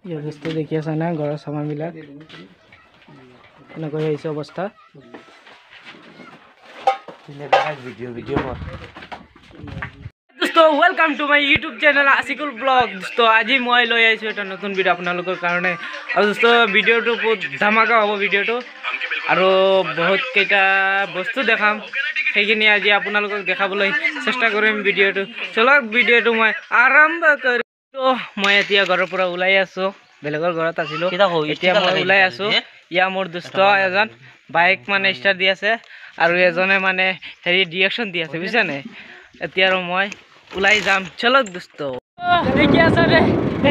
এই বস্তু দেখি আছে না ঘৰৰ সামানবিলাক এনেকৈ হৈছে অৱস্থা। ভিডিঅ দোস্ত welcome to my YouTube channel Ashikul blog. দোস্ত আজি মই লৈ আহিছোঁ এটা নতুন ভিডিঅ' আপোনালোকৰ কাৰণে। আৰু দোস্ত ভিডিঅ'টো বহুত ধামাকা হ'ব ভিডিঅ'টো, আৰু বহুত কেইটা বস্তু দেখাম, সেইখিনি আজি আপোনালোকক দেখাবলৈ চেষ্টা কৰিম ভিডিঅ'টো। চলক ভিডিঅ'টো মই আৰম্ভ কৰিম। তো মই এতিয়া ঘৰৰ পৰা ওলাই আছোঁ, বেলেগৰ ঘৰত আছিলোঁ, এতিয়া মই ওলাই আছোঁ। ইয়া মোৰ দোস্ত এজন বাইক মানে ষ্টাৰ্ট দি আছে, আৰু এজনে মানে হেৰি ডিৰেকশ্যন দি আছে, বুজিছানে। এতিয়া আৰু মই ওলাই যাম, চলক দোস্ত। দেখি আছা নে,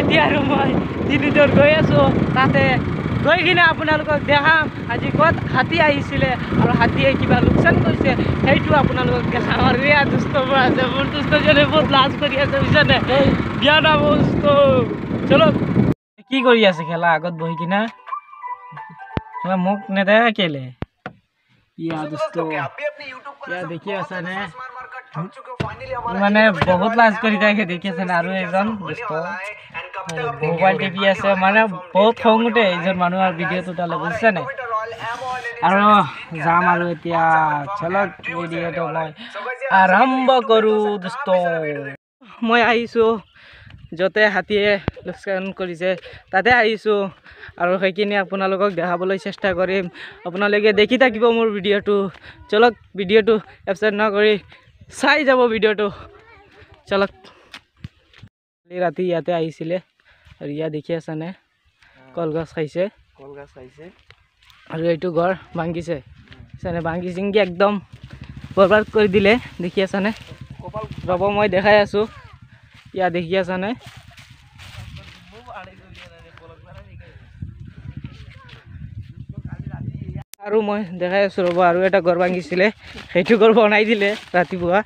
এতিয়া আৰু মই তিনিদূৰ গৈ আছোঁ, তাতে গৈ কিনে আপোনালোকক দেখাম আজি ক'ত হাতী আহিছিলে আৰু হাতীয়ে কিবা লোকচান কৰিছে, সেইটো আপোনালোকক দেখাম। আৰু এয়া দোস্তবোৰ আছে, মোৰ দোস্তজনে বহুত লাজ কৰি আছে, বুজিছানে। বিয়া না দোস্ত, চলক। কি কৰি আছে খেলা আগত বহি কিনে, মোক নেদেখা কেলে? ইয়া দোস্ত, ইয়া দেখি আছানে, মানে বহুত লাজ কৰি থাকে, দেখি আছেনে। আৰু এজন দোস্ত মোবাইল টিপি আছে, মানে বহুত খং উঠে এইজন মানুহৰ ভিডিঅ'টো উঠালে, বুজিছেনে। আৰু যাম আৰু এতিয়া, চলক ভিডিঅ'টো মই আৰম্ভ কৰোঁ দোস্ত। মই আহিছোঁ য'তে হাতীয়ে লোকচান কৰিছে তাতে আহিছোঁ, আৰু সেইখিনি আপোনালোকক দেখাবলৈ চেষ্টা কৰিম। আপোনালোকে দেখি থাকিব মোৰ ভিডিঅ'টো। চলক ভিডিঅ'টো এবচেণ্ট নকৰি চাই যাব ভিডিঅ'টো, চলক। কালি ৰাতি ইয়াতে আহিছিলে, আৰু ইয়াত দেখি আছেনে কলগছ খাইছে, কলগছ খাইছে, আৰু এইটো ঘৰ ভাঙিছে, ভাঙি চিঙি একদম বৰবাদ কৰি দিলে, দেখি আছানে। ৰ'ব মই দেখাই আছোঁ, ইয়াত দেখি আছানে। আৰু মই দেখাই আছোঁ ৰ'ব, আৰু এটা ঘৰ ভাঙিছিলে, সেইটো ঘৰ বনাই দিলে ৰাতিপুৱা।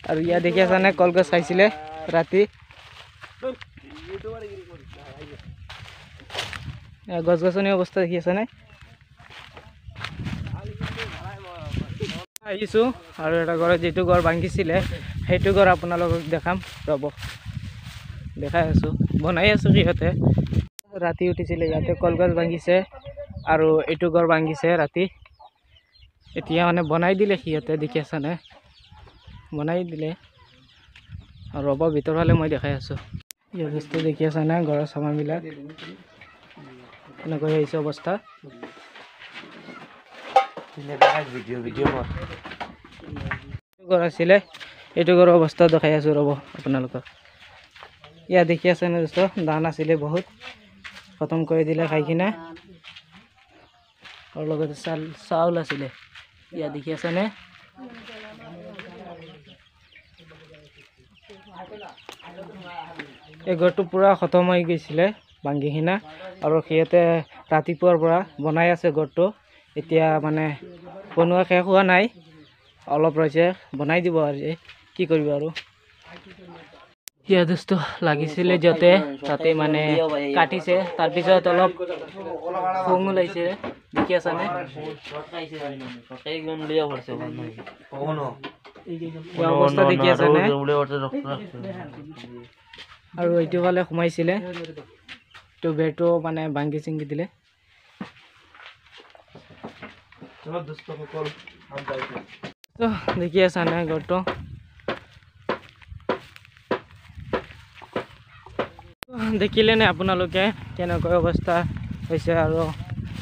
আৰু ইয়াত দেখি আছানে কলগছ খাইছিলে ৰাতি, গছ গছনি অৱস্থা দেখি আছানে। আহিছোঁ আৰু এটা ঘৰত যিটো ঘৰ ভাঙিছিলে সেইটো ঘৰ আপোনালোকক দেখাম, ৰ'ব দেখাই আছোঁ, বনাই আছোঁ। সিহঁতে ৰাতি উঠিছিলে, ইয়াতে কলগছ ভাঙিছে আৰু এইটো ঘৰ ভাঙিছে ৰাতি। এতিয়া মানে বনাই দিলে সিহঁতে, দেখি আছানে, বনাই দিলে। আৰু ৰ'ব ভিতৰ ফালে মই দেখাই আছোঁ। এই বস্তু দেখি আছানে ঘৰৰ সামানবিলাক এনেকৈ হৈছে অৱস্থা। ভিডিঅ ঘৰ আছিলে, এইটো ঘৰৰ অৱস্থা দেখাই আছোঁ ৰ'ব আপোনালোকক। ইয়াত দেখি আছেনে দোস্ত, ধান আছিলে বহুত, খতম কৰি দিলে খাই কিনে। আৰু লগতে চাউল আছিলে, ইয়াত দেখি আছেনে। এই ঘৰটো পূৰা খতম হৈ গৈছিলে ভাঙি কিনে, আৰু সিহঁতে ৰাতিপুৱাৰ পৰা বনাই আছে ঘৰটো। এতিয়া মানে বনোৱা শেষ হোৱা নাই, অলপ ৰৈছে, বনাই দিব আৰু কি কৰিব আৰু। ইয়াত দোস্ত লাগিছিলে য'তে তাতে মানে কাটিছে, তাৰপিছত অলপ খং ওলাইছে, দেখি আছানে। অৱস্থা দেখি আছানে। আৰু এইটো ফালে সোমাইছিলে, এইটো বেৰটো মানে ভাঙি চিঙি দিলে। দেখি আছানে ঘৰটো। দেখিলেনে আপোনালোকে কেনেকৈ অৱস্থা হৈছে আৰু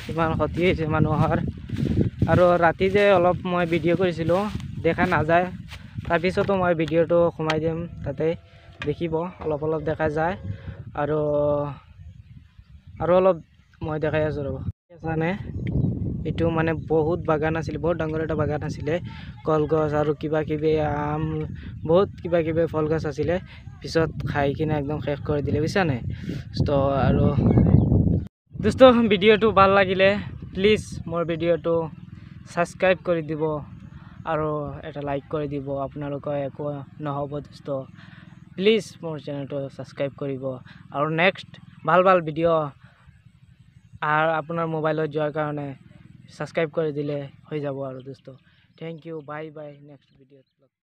কিমান ক্ষতি হৈছে মানুহৰ। আৰু ৰাতি যে অলপ মই ভিডিঅ' কৰিছিলোঁ দেখা নাযায়, তাৰপিছতো মই ভিডিঅ'টো সোমাই দিম, তাতে দেখিব অলপ অলপ দেখা যায়। আৰু আৰু অলপ মই দেখাই আছোঁ ৰ'ব। আছানে, এইটো মানে বহুত বাগান আছিলে, বহুত ডাঙৰ এটা বাগান আছিলে, কলগছ আৰু কিবা কিবি আম, বহুত কিবা কিবি ফল গছ আছিলে। পিছত খাই কিনে একদম শেষ কৰি দিলে, বুজিছানে। তো আৰু দোস্ত ভিডিঅ'টো ভাল লাগিলে প্লিজ মোৰ ভিডিঅ'টো ছাবস্ক্ৰাইব কৰি দিব আৰু এটা লাইক কৰি দিব। আপোনালোকৰ একো নহ'ব দোস্ত, প্লিজ মোৰ চেনেলটো ছাবস্ক্ৰাইব কৰিব। আৰু নেক্সট ভাল ভাল ভিডিঅ' আৰু আপোনাৰ মোবাইলত যোৱাৰ কাৰণে ছাবস্ক্ৰাইব কৰি দিলে হৈ যাব আৰু দোস্ত। Thank you, bye bye, next ভিডিঅ'ত লগ